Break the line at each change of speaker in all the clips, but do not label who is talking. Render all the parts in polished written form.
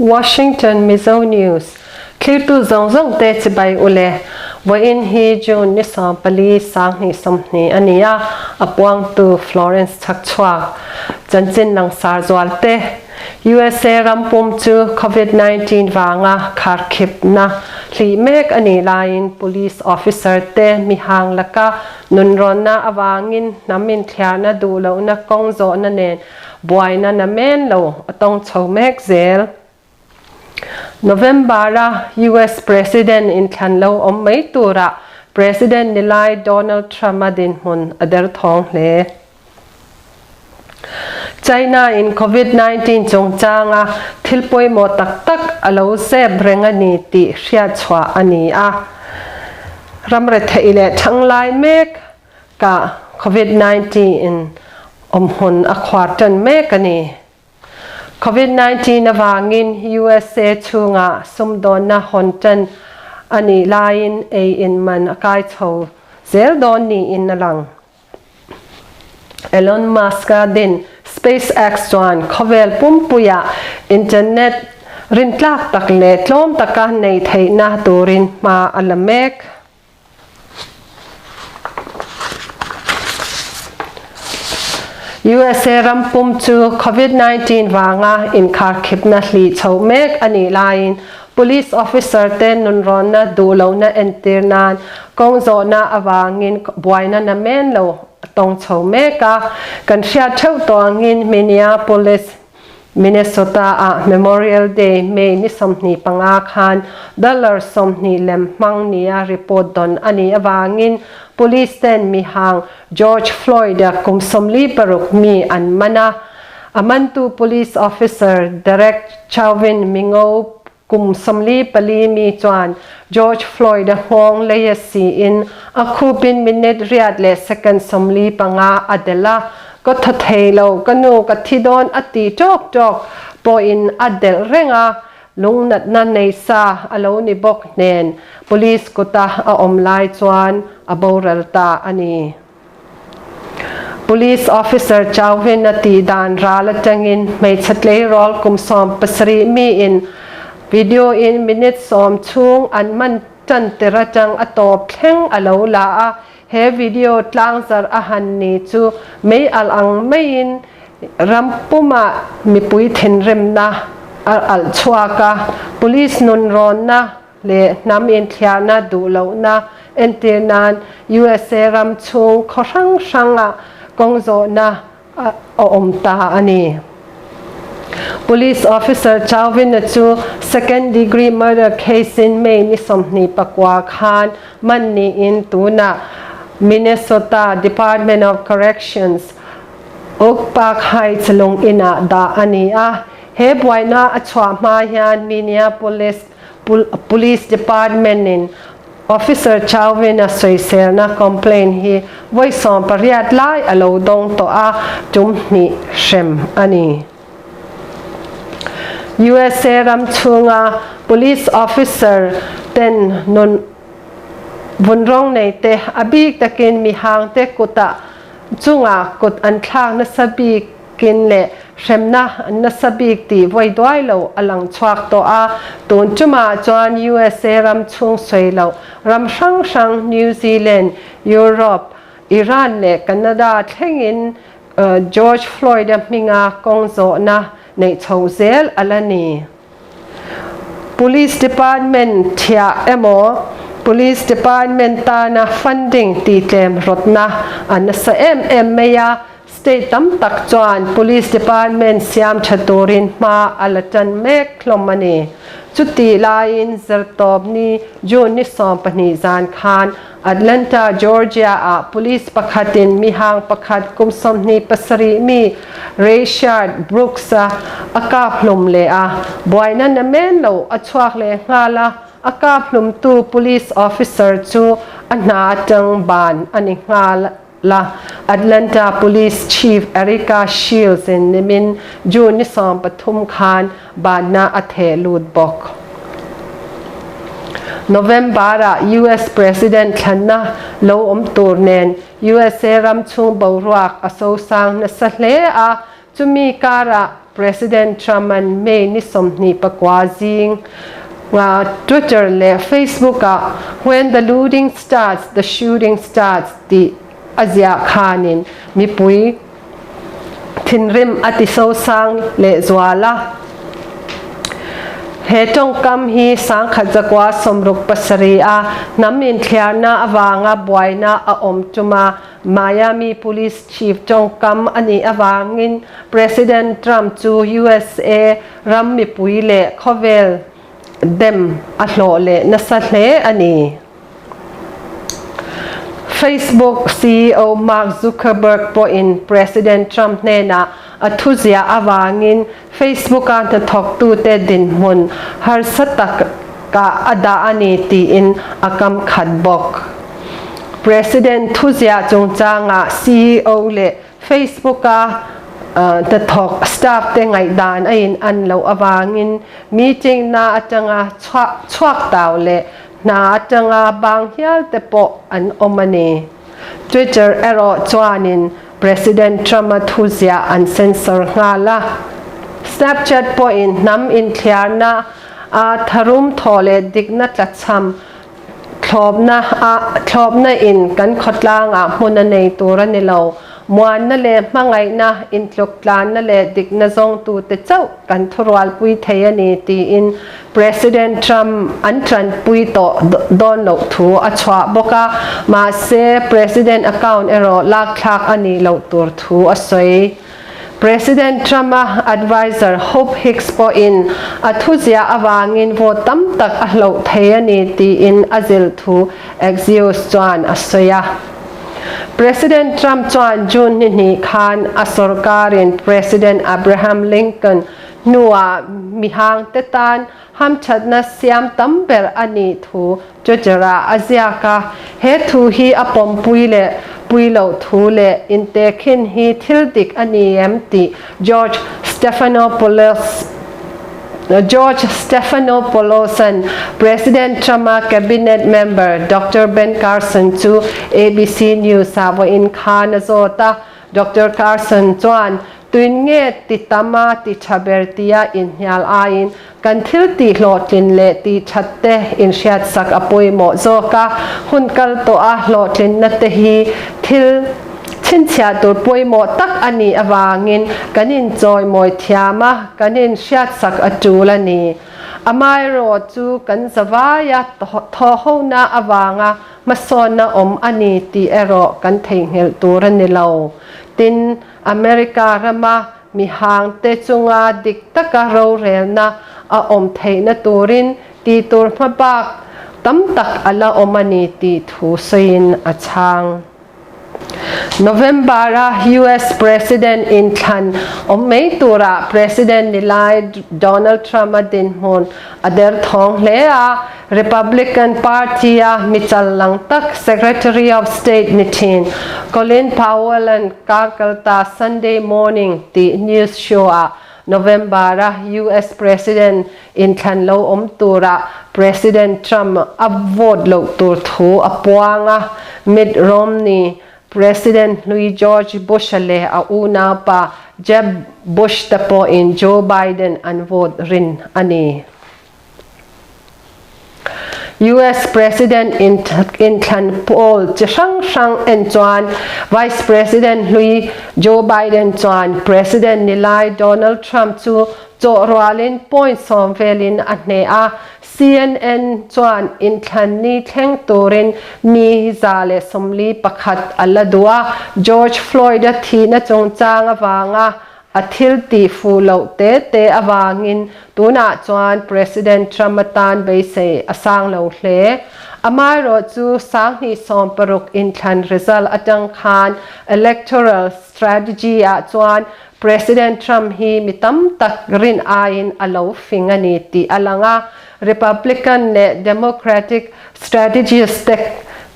Washington Mizo News, Thlirtu zawng zawng te chibai ule. Vawiin hi June ni 14 2020 a ni a, a puangtu Florence Chhakchhuak. Chanchin langsar zual te. USA ram pum chu Covid 19 vanga kharkhipna hlih mek a nih laiin Police officer te mihang laka nunrawnna avangin hnam inthliarna duh lohna kawng zawhna nen buaina namen lo a tawng chho mek zel. November-a US President inthlan lo awm mai turah President nilai Donald Trump-a dinhmun a derthawng hle. China in Covid 19 chungchanga thil pawimawh tak tak a lo zep reng a ni tih hriatchhuah a ni a. Ram retheih leh thanglai mek ka Covid 19 in awmhmun a khuar tan mek a ni. Covid 19 avangin USA chhungah sumdawnna hawn tan a nih laiin ei in man a kai chho zel dawn niin a lang. Elon Musk-a din SpaceX chuan khawvel pumpuiah internet rintlak tak leh tlawm taka nei theihna turin hma a la mek. USA ram pum chu Covid 19 vanga inkharkhipna hlih chho mek a nih laiin Police officer te nunrawnna duh lohna entir nan kawng zawhna avangin buaina namen lo a tawng chho mek a. Kan hriat theuh tawh angin Minneapolis, Minnesota ah Memorial Day May ni 25 khan dollar 20 lem hmang nia report dawn a nih avangin police ten mihang George Floyd-a kum 46 mi an man a. A mantu police officer Derek Chauvin mingo kum 44 mi chuan George Floyd-a nghawng lei a siin a khupin minute riat leh second 45 a delh a. Ka tha thei lo, ka nu ka thi dawn a ti tawk tawk pawhin a delh reng a, lungnatna nei sa a lo ni bawk nen police kuta a awm lai chuan a boral ta a ni. Police officer Chauvin a tih dan ral atangin hmeichhe tleirawl kum 17 miin video in minute 10 chhung an man tan tir atang a tawp thleng a lo la a, he video tlangzar a han ni chu mei alh ang maiin ram pumah mipui thinrimna a alh chhuak a, police nunrawnna leh hnam inthliarna duh lohna entir nan USA ram chhung khaw hrang hranga kawng zawhna a awm ta a ni. Police officer Chauvin-a chu second degree murder case in May ni 29 khan man niin tunah Minnesota Department of Corrections Oak Park Heights lung inah dah a ni a. He buaina a chhuah hma hian Minneapolis Police Department in Officer Chauvin a sawiselna complaint hi vawi 18 lai a lo dawng tawh a, tum hnih hrem a ni. USA ram chhunga police officer ten nun vunrawng nei te a bik takin mihang te kutah chunga kut an thlak nasa bik kin leh hremna an nasa bik tih vawi duai lo a lang chhuak tawh a, tun tumah chuan USA ram chhung sawi loh ram hrang hrang New Zealand, Europe, Iran leh Canada thlengin George Floyd-a hminga kawng zawhna neih chho zel a la ni. Police Department thiah emaw Police Department tana funding tihtlem rawtna a nasa em em mai a, State tam tak chuan Police Department siam tha turin hma a la tan mek hlawm a ni. Chutih laiin Zirtawp ni June ni 12 zan khan Atlanta, Georgia ah police pakhatin mihang pakhat kum 27 mi Rayshard Brooks a a kap hlum leh a, buaina namen lo a chhuak leh nghal a, a kap hlumtu police officer chu a hna atang ban a ni nghal. La Atlanta Police Chief Erika Shields in nimin June ni 13 khan banna a theh lut bawk. November ah US President thlanna lo awm tur nen USA ram chhung boruak a sosang nasa hle a, chumi karah. President Trump-a'n May ni 29 zing Twitter leh Facebook-ah When the looting starts, the shooting starts tih a ziah khanin mipui thinrim a ti sosang lehzual a. He tawngkam hi 1967 a hnam inthliarna avanga buaina a awm tuma Miami Police Chief tawngkam a nih avangin President Trump chu usa ram mipui leh khawvel dem a hlawh leh nasa hle a ni. Facebook CEO Mark Zuckerberg pawhin President Trump hnenah a thuziah avangin Facebook-a hnathawktute dinhmun harsa takah a dah a ni tiin a kam khat bawk. President thuziah chungchangah CEO leh Facebook-a hnathawk staff te ngaihdan a in an loh avangin meeting na atanga chhuak tau leh hna atanga bang hial te pawh an awm a ni. Twitter erawh chuanin President Trump-a thuziah an censor nghal a. Snapchat pawhin hnam inthliarna a tharum thaw leh dikna tlachham Thlawpna a thlawpna in kan khawtlangah hmun a nei tur a ni lo. Muanna leh hmangaihna, intluktlanna leh dikna zawngtute chauh kan thurualpui thei a ni tiin President Trump an tanpui tawh dawn loh thu a chhuah bawk a, mahse President account erawh lakthlak a nih loh tur thu a sawi. President Trump-a adviser Hope Hicks pawhin a thuziah avangin vote tam tak a hloh thei a ni tiin a zilh thu Axios chuan a sawi a. President Trump chuan June ni hnih khan a sorkarin President Abraham Lincoln hnuah mihangte tan hamthatna siam tam ber a nih thu Twitter-ah a ziak a, he thu hi a pawmpui leh pui loh thu leh intekhin hi thil dik a ni em tih George Stephanopoulos George Stephanopoulos-a'n President Trump-a cabinet member Doctor Ben Carson chu ABC News-ah vawiin khan a zawt a. Doctor Carson chuan, Tuin nge ti tam a ti tha ber tia inhnial aiin kan thil tih hlawhtlin leh tih that te inhriatsak a pawimawh zawk a, hun kal tawh a hlawhtlinna te hi thil chhinchhiah tur pawimawh tak a nih avangin kan inchawimawi thiam a, kan inhriatsak a tul a ni. Amaherawh chu kan zavaia thawhhona avanga hmasawnna awm a ni tih erawh kan theihnghilh tur a ni lo. Tin, America rama mihangte chunga dik taka rorelna a awm theihna turin tih tur hmabak tam tak a la awm a ni tih thu sawiin a chhang. November-a US President inthlan awm mai turah President ni lai Donald Trump-a dinhmun a derthawng hle a, Republican Party-a michal lang tak Secretary of State ni thin Colin Powell-a'n karkalta Sunday Morning tih news show-ah November-a US President inthlan lo awm turah President Trump a vote loh tur thu a puang a, Mitt Romney President hlui George Bush-a leh a unaupa Jeb Bush te pawhin Joe Biden an vote rin a ni. US President inthlan poll chi hrang hrang en chuan Vice President hlui Joe Biden chuan President ni lai Donald Trump chu chawh rualin point sawm velin a hneh a, CNN chuan inthlan ni thleng turin mi 141 a la duh a, George Floyd-a thihna chungchang avanga a thil tih fuh loh te te avangin tunah chuan President Trump atan beisei a sang lo hle. Amaherawh chu 2016 inthlan result atang khan electoral strategy-ah chuan President Trump hi mi tam tak rin aiin a lo fing a ni tih a lang a, Republican leh Democratic strategist te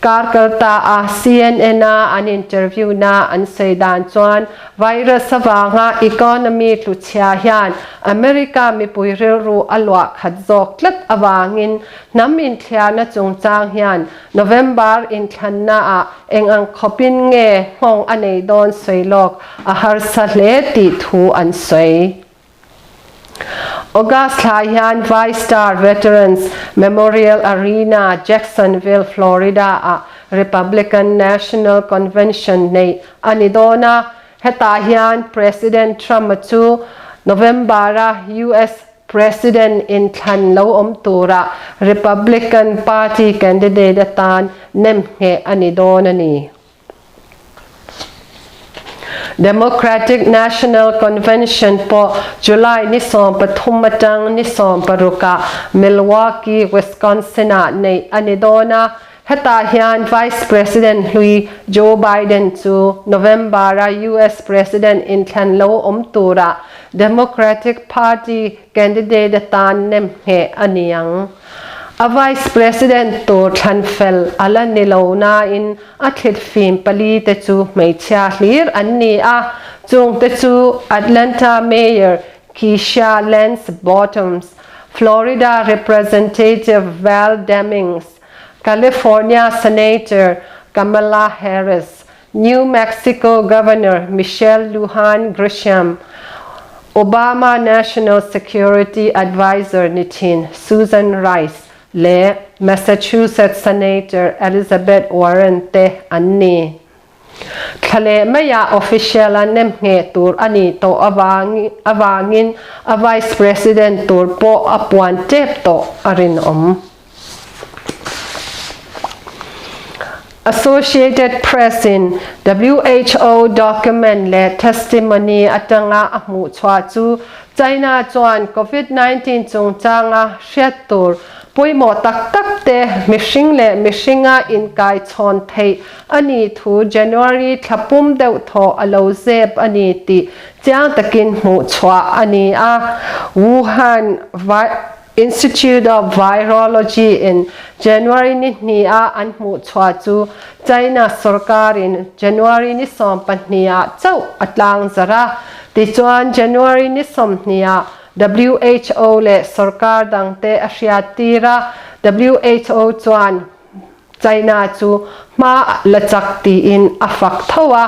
kar kal ta a CNN a an interview na an sawi dan chuan virus avanga economy tluchhia hian America mipui rilru a luah khat zawk tlat avangin hnam inthliarna chungchang hian November inthlanna ah eng ang khawpin nge nghawng a nei dawn sawi lawk a harsa hle tih thu an sawi. August thla hian VyStar Veterans Memorial Arena, Jacksonville, Florida ah Republican National Convention neih a ni dawn a, hetah hian President Trump-a chu November-a US President inthlan lo awm tura Republican Party candidate atan nemngheh a ni dawn a ni. Democratic National Convention pawh July ni 13 atang ni 16 ah Milwaukee, Wisconsin ah neih a ni dawn a. Hetah hian Vice President hlui Joe Biden chu November-a US President inthlan lo awm tura Democratic Party candidate atan nemngheh a ni ang. A Vice President tur thlan fel a la ni lo nain a thlit fim pali te chu hmeichhia hlir an ni a, chung te chu Atlanta Mayor Keisha Lance Bottoms, Florida Representative Val Demings, California Senator Kamala Harris, New Mexico Governor Michelle Lujan Grisham, Obama National Security Advisor ni thin Susan Rice le Massachusetts Senator Elizabeth Warren te an ni. Thla leh maiah official a nemngheh tur a nih tawh avangin a Vice President tur pawh a puan tep tawh a rinawm. Associated Press in WHO document leh testimony atanga a hmuh chhuah chu China chuan Covid-19 chungchanga hriat tur pawimawh tak tak te mihring leh mihringa inkaichhawn theih a nih thu January thla pum deuh thaw a lo zep a ni tih chiang takin hmuh chhuah a ni a. Wuhan Institute of Virology in January ni hnih ah an hmuh chhuah chu China sorkar in January ni 12 ah chauh a tlangzarh a. Tichuan January ni 20 ah WHO leh sorkar dangte a hriattir a, WHO chuan China chu hma la chak tiin a fak tho a,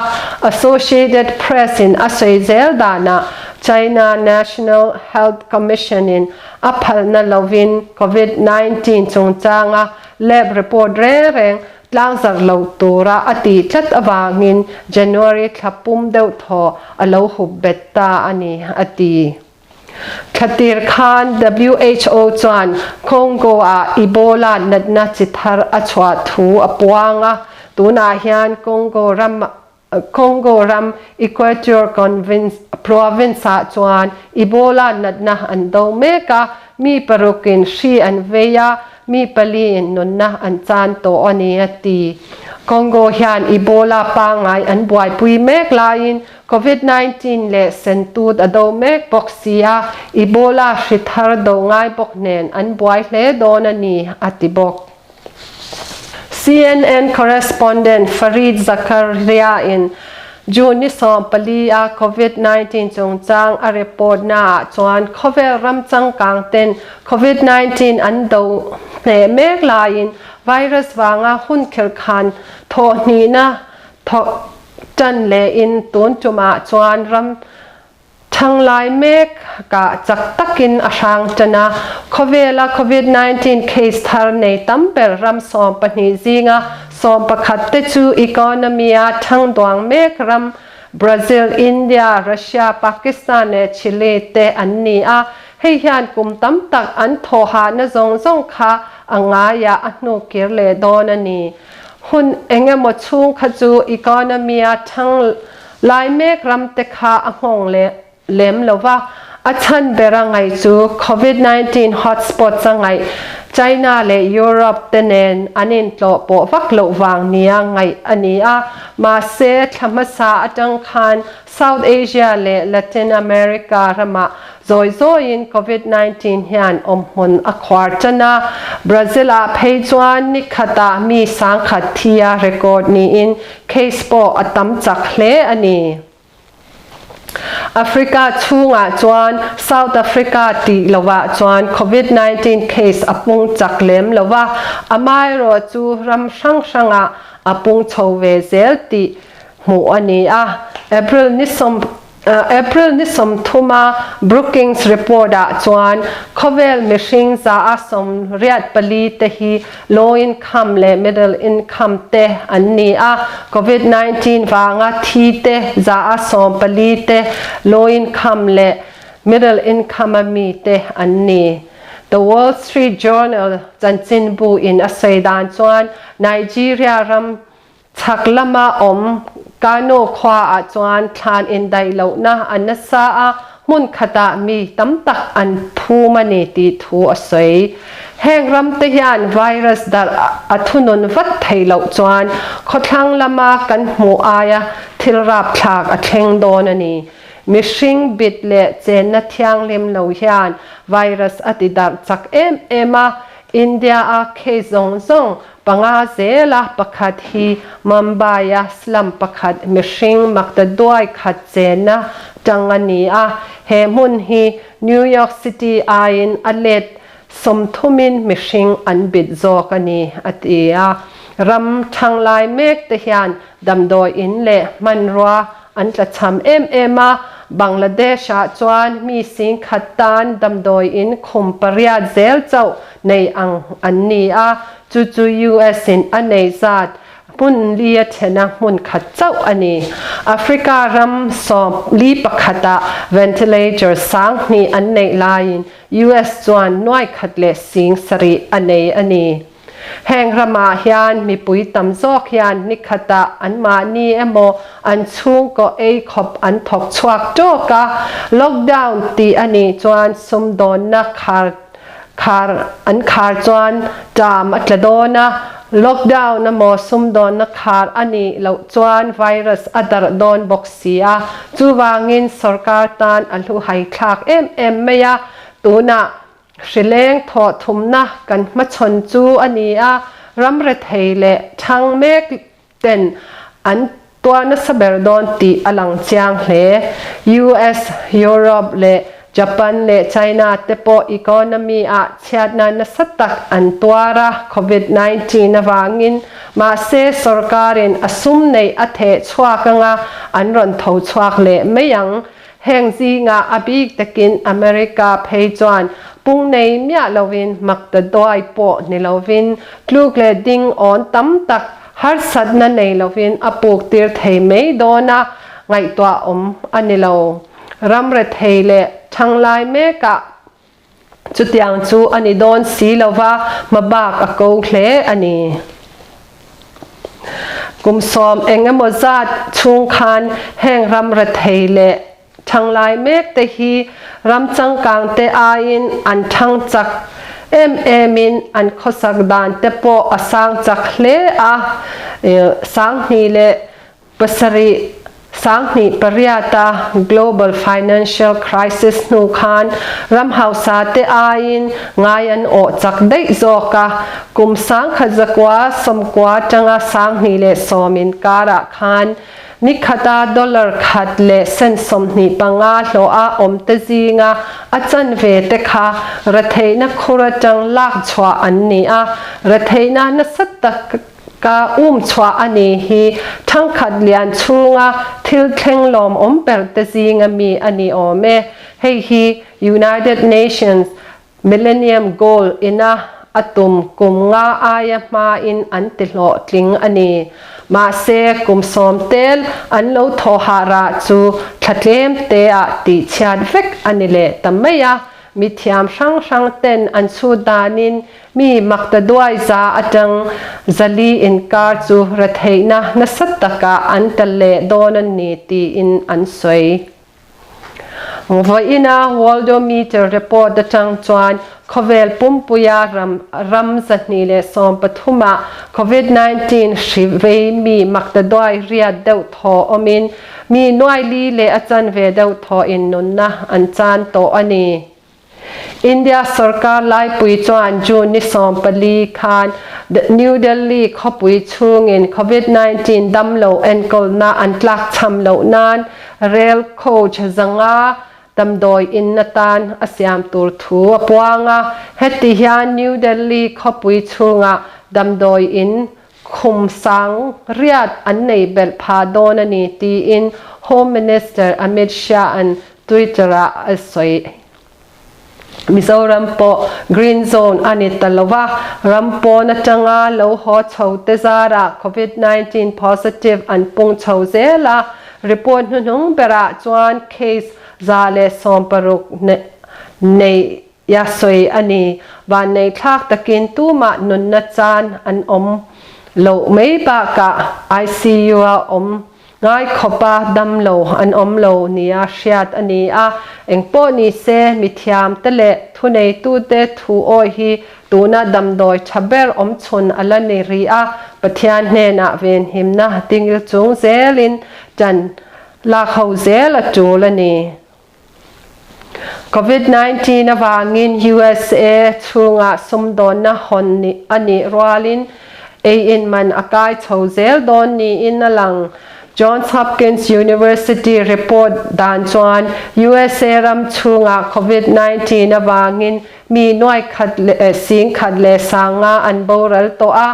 Associated Press in a sawi zel danah China National Health Commission in a phalna lovin Covid 19 chungchanga lab report reng reng tlangzarh lo tura a tih tlat avangin January thla pum deuh thaw a lo hup bet ta a ni, a ti. Thlatir khan WHO chuan Congo-ah Ebola natna chi thar a chhuah thu a puang a, tunah hian Congo ram Congo ram Equateur Province-ah chuan Ebola natna an do mek a, mi parukin hri an vei a, Mi paliin nunna an chan tawh a ni, a ti. Congo hian Ebola pangngai an buaipui mek laiin Covid 19 leh sentut a do mek bawk si a, Ebola hri thar do ngai bawk nen an buai hle dawn a ni, a ti bawk. CNN correspondent Fareed Zakaria-in June ni 14 a Covid 19 chungchang a report naah chuan khawvel ram changkang ten Covid 19 an do hneh mek laiin virus vanga hun khelh khan thawh hnihna thawk tan lehin tun tumah chuan ram thang lai mek kah chak takin a hrang tan a. Khawvela Covid 19 case thar nei tam ber ram 12 zinga 11 te chu economy a thang duang mek ram Brazil, India, Russia, Pakistan leh Chile te an ni a. Hei hian kum tam tak an thawhahna zawng zawng kha a ngaiah a hnukir leh dawn a ni. Hun eng emaw chhung kha chu economy-a thang lai mek ram te kha a nghawng leh lem lo va, a chhan bera ngaih chu Covid 19 hotspots a ngaih China leh Europe te nen an intlawh pawh vak loh vang nia ngaih a ni a, mahse thla hmasa atang khan South Asia leh Latin America ramah zawi zawiin Covid 19 hian awmhmun a khuar tan a, Brazil-ah phei chuan ni khatah mi 10,000 thi a record niin case pawh a tam chak hle a ni. Africa chhungah chuan South Africa tih lovah chuan Covid 19 case a pung chak lem lo va, amaherawhchu ram hrang hrangah a pung chho ve zel tih hmuh a ni a. April ni April ni 30 a Brookings report ah chuan khawvel mihring 84% te hi low income leh middle income te an ni a, Covid-19 vanga thi te 14% te low income leh middle income a mi te an ni. The Wall Street Journal chanchinbu in a sawi dan chuan Nigeria ram chhak lama awm Kano khua ah chuan thlan indaih lohna a nasa a, hmun khatah mi tam tak an phum a ni tih thu a sawi. Heng ram te hian virus darh a thunun vat theih loh chuan khawthlang lama kan hmuh aia thil rapthlak a thleng dawn a ni. Mihring bit leh chenna thianghlim lo hian virus a ti darh chak em em a, India a case zawng zawng 5 zela pakhat hi Mumbai-a slum pakhat mihring maktaduai khat chenna tang a ni a, he hmun hi New York City aiin a let 30in mihring an bit zawk a ni, a ti a. Ram thanglai mek te hian damdawi in leh hmanrua an tlachham em em a, Bangladesh-ah chuan mi 10,000 tan damdawi in khum pariat zel chauh nei ang an ni a, chu chu US in a nei zat hmun li a thena hmun khat chauh a ni. Africa ram 41 ah ventilator 2000 an neih laiin US chuan 1,007 a nei a ni. Heng ramah hian mipui tam zawk hian nikhatah anmahni emaw an chhungkaw ei khawp an thawk chhuak tawk a, lockdown tih a nih chuan sumdawnna khar khar an khar chuan ṭam a tla dawn a, lockdown emaw sumdawnna khar a nih loh chuan virus a darh dawn bawk si a, chuvangin sorkar tan a hluhai thlak em em mai a, tunah Hrileng thawh thumna kan hmachhawn chu a ni a, ram rethei leh thang mek ten an tuar nasa ber dawn tih a lang chiang hle. US, Europe leh Japan leh China te pawh economy ah chhiatna nasa tak an tuar a Covid 19 avangin, mahse sorkarin a sum neih a theh chhuak anga an rawn tho chhuak leh mai ang. Heng zingah a bik takin America phei chuan pung nei miah lovin maktaduai pawh ni lovin tluk leh ding awn tam tak harsatna nei lovin a puk tir thei mai dawn a, ngaihtuah awm a ni lo. Ram rethei leh thanglai mekah Chutiang chu a ni dawn si lova, hmabak a ko hle a ni. Kum sawm eng emaw zat chhung khan heng ram rethei leh thanglai mek te hi ram changkang te aiin an thang chak em emin an khawsak dan te pawh a sang chak hle a, 2007, 2008 a Global Financial Crisis hnu khan ram hausa te aiin ngai an awh chak daih zawk a, kum 1990 atanga 2010 inkarah khan ni khata dollar khat leh cent 25 hlawha awm te zinga a chanve te kha retheihna khur atang lak chhuah an ni a, retheihna nasa tak Ka um chhuah a ni hi thangkhat lian chhunga thil thleng lawmawm ber te zinga mi a ni awm e. Hei hi United Nations Millennium Goal ina a tum kum nga aia hmain an ti hlawhtling a ni. Mahse kum sawm tel an lo thawh hah rah chu thla tlem teah tihchhiat vek a ni leh ta mai a. Mithiam hrang hrang ten an chhut danin mi maktaduai za atang 400 inkar chu retheihna nasa takah an tla leh dawn a ni tiin an sawi. Vawiina Worldometer report atang chuan khawvel pumpuia ram ram 213 ah Covid 19 hri vei mi maktaduai riat deuh thaw awmin Mi nuai li leh a chanve deuh thaw in nunna an chan tawh a ni. India sorkar laipui chuan June ni 14 khan New Delhi khawpui chhungin Covid 19 damlo enkawlna an tlakchham loh nan rail coach 500 damdawi in atan a siam tur thu a puang a. Heti hian New Delhi khawpui chhungah damdawi in Khum sang riat an nei belh phah dawn a ni tiin Home Minister Amit Shah-a'n Twitter-ah a sawi. Mizoram pawh Green Zone a ni ta lo a, ram pawn atanga lo haw chho te zarah Covid 19 positive an pung chho zel a, report hnuhnung berah chuan case 160 nei a sawi a ni. Vanneihthlak takin tumah nunna chan an awm loh mai bakah ICU-a awm Ngai khawpa damlo an awm lo nia hriat a ni a, engpawh ni se mithiamte leh thuneitute thu awi hi tuna damdawi tha ber awmchhun a la ni rih a, Pathian hnenah venhimna dingil chung zelin ṭan lak ho zel a ṭul a ni. Covid 19 avangin USA chhungah sumdawnna hawn a nih rualin ei in man a kai chho zel dawn niin a lang. Johns Hopkins University report dan chuan USA ram chhungah Covid 19 avangin mi nuai khat leh singkhat leh sanga an boral tawh a,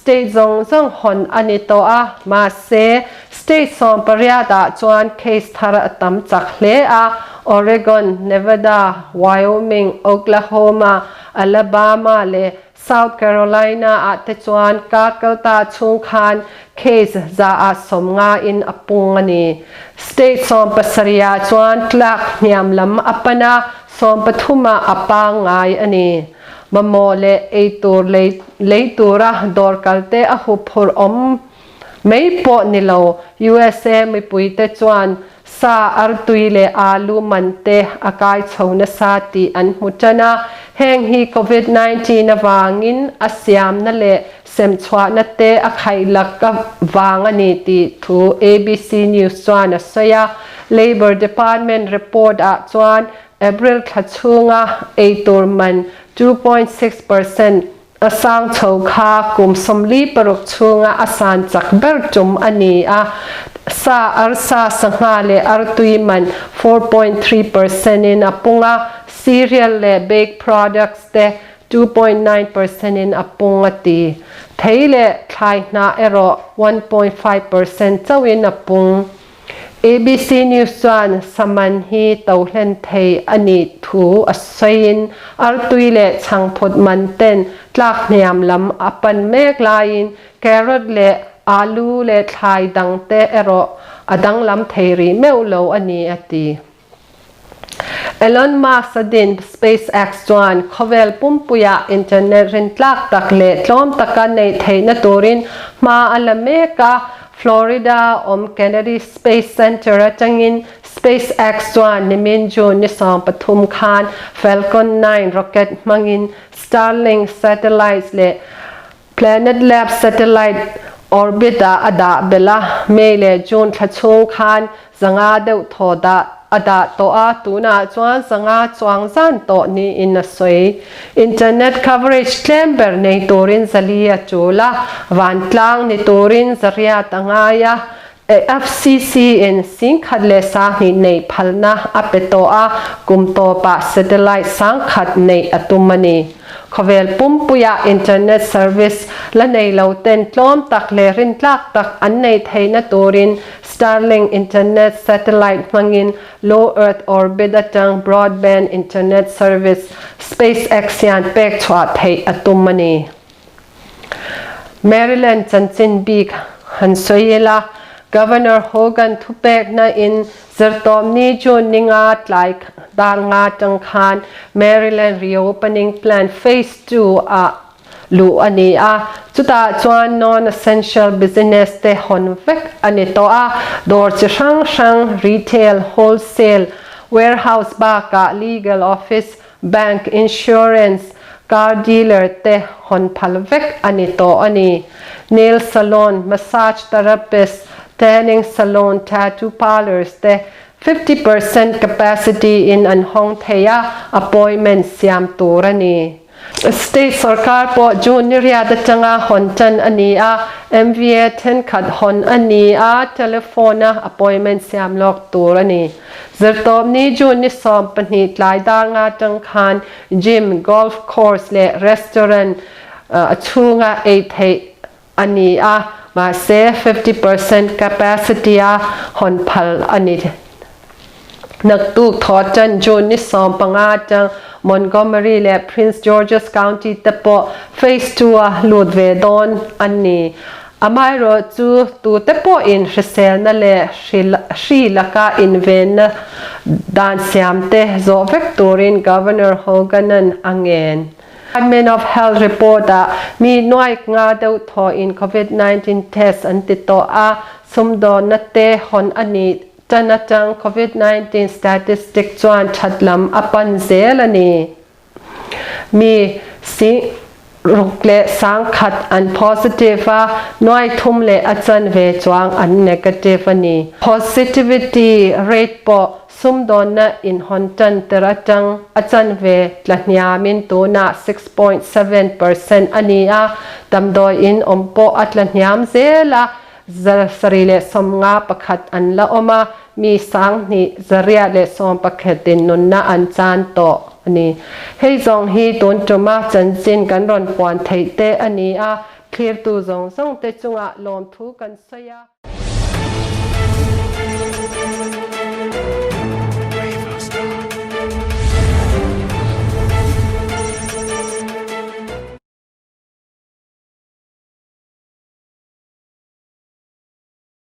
State zawng zawng hawn a ni tawh a, mahse, state 18 ah chuan case thar a tam chak hle a, Oregon, Nevada, Wyoming, Oklahoma, Alabama leh South Carolina ah te chuan kar kalta chhung khan case 150 in a pung a ni. State 17 ah chuan tlak hniam lam a pan a, 13 ah a pangngai a ni. Mamawh leh eitur lei lei tura dawr kalte a huphurh awm mai pawh ni lo, USA mipuite chuan sa, artui leh alu man te a kai chho nasa tih an hmu tan a. Heng hi Covid 19 avangin a siamna leh semchhuahna te a khaihlak avang a ni tih thu ABC News chuan a sawi a. Labour Department report ah chuan April thla chhunga eitur man 2.6% a sang chho kha kum 46 chhunga a san chak ber tum a ni a, sa, arsa, sangha leh artui man 4.3% in a pung a, cereal leh baked products te 2.9% in a pung a ti. Thei leh thlai hnah erawh 1.5% chauhin a pung. ABC News chuan Saman hi to hlen thei a nih thu a sawiin artui leh chhangphut man ten tlak hniam lam a pan mek laiin carrot leh alu leh thlai dang te erawh a danglam thei rih meuh lo a ni a ti. Elon Musk a din SpaceX chuan khawvel pumpuiah internet rintlak tak leh tlawm taka neih theihna turin hma a la mek a, Florida awm Kennedy Space Center atangin SpaceX chuan nimin June ni 13 khan Falcon 9 rocket hmangin Starlink satellites leh Planet Labs satellite orbit ah a dah belh a, May leh June thla chhung khan 500 deuh thaw dah a dah tawh a, tunah chuan 500 chuang zan tawh niin a sawi. Internet coverage tlem ber nei turin 400 a tul a, vantlang ni turin 800 a ngai a, FCC in 10,200 neih phalna a pe tawh a, kum tawpah satellite 10,000 neih a tum a ni. Khawvel pumpuiah internet service la nei lo ten tlawm tak leh rintlak tak an neih theihna turin Starlink internet satellite hmangin low earth orbit atang broadband internet service SpaceX hian pek chhuah theih a tum a ni. Maryland chanchin bik han sawi ila, Governor Hogan thupekna in Zirtawpni June ninga tlai dar nga tang khan Maryland Reopening Plan Phase 2 ah luh a ni a, chutah chuan non-essential business te hawn vek a ni tawh a, dawr chi hrang hrang, retail, wholesale, warehouse bakah legal office, Bank, insurance, car dealer te hawn phal vek a ni tawh a ni. Nail salon, massage therapist, tanning salon, tattoo parlours te 50% capacity in an hawng thei a, appointment siam tur a ni. State sorkar pawh June ni riat atanga hawn tan a ni a, MVA thenkhat hawn a ni a, telephone a appointment siam lawk tur a ni. Zirtawpni June ni 12 tlai dar nga tang khan gym, golf course leh restaurant a chhunga ei theih a ni a. Mahse, 50% capacity a hawn phal a ni. Naktuk thawhṭan June ni 15 aṭang Montgomery leh Prince George's County te pawh Phase II-a lut ve dawn an ni. Amaherawhchu, tute pawhin hriselna leh hri laka invenna dan siamte zawh vek turin Governor Hogan-a'n a ngen. Department of Health report-ah mi nuaih nga deuh thawhin Covid 19 test an ti tawh a, sumdawnna te hawn a nih tan atang Covid 19 statistic chuan that lam a pan zel a ni. Mi sing ruk leh sangkhat an positive a, nuaih thum leh a chanve chuang an negative a ni. Positivity rate pawh Sumdawnna inhawn tan tir atang a chanve tla hniamin tunah 6.7% a ni a, damdawi in awm pawh a tla hniam zel a, 751 an la awm a, mi 21,211 in nunna an chan tawh a ni. Hei zawng hi tun tuma chanchin kan rawn puan theih te a ni a, thlirtu zawng zawng te chungah lawmthu kan sawi a.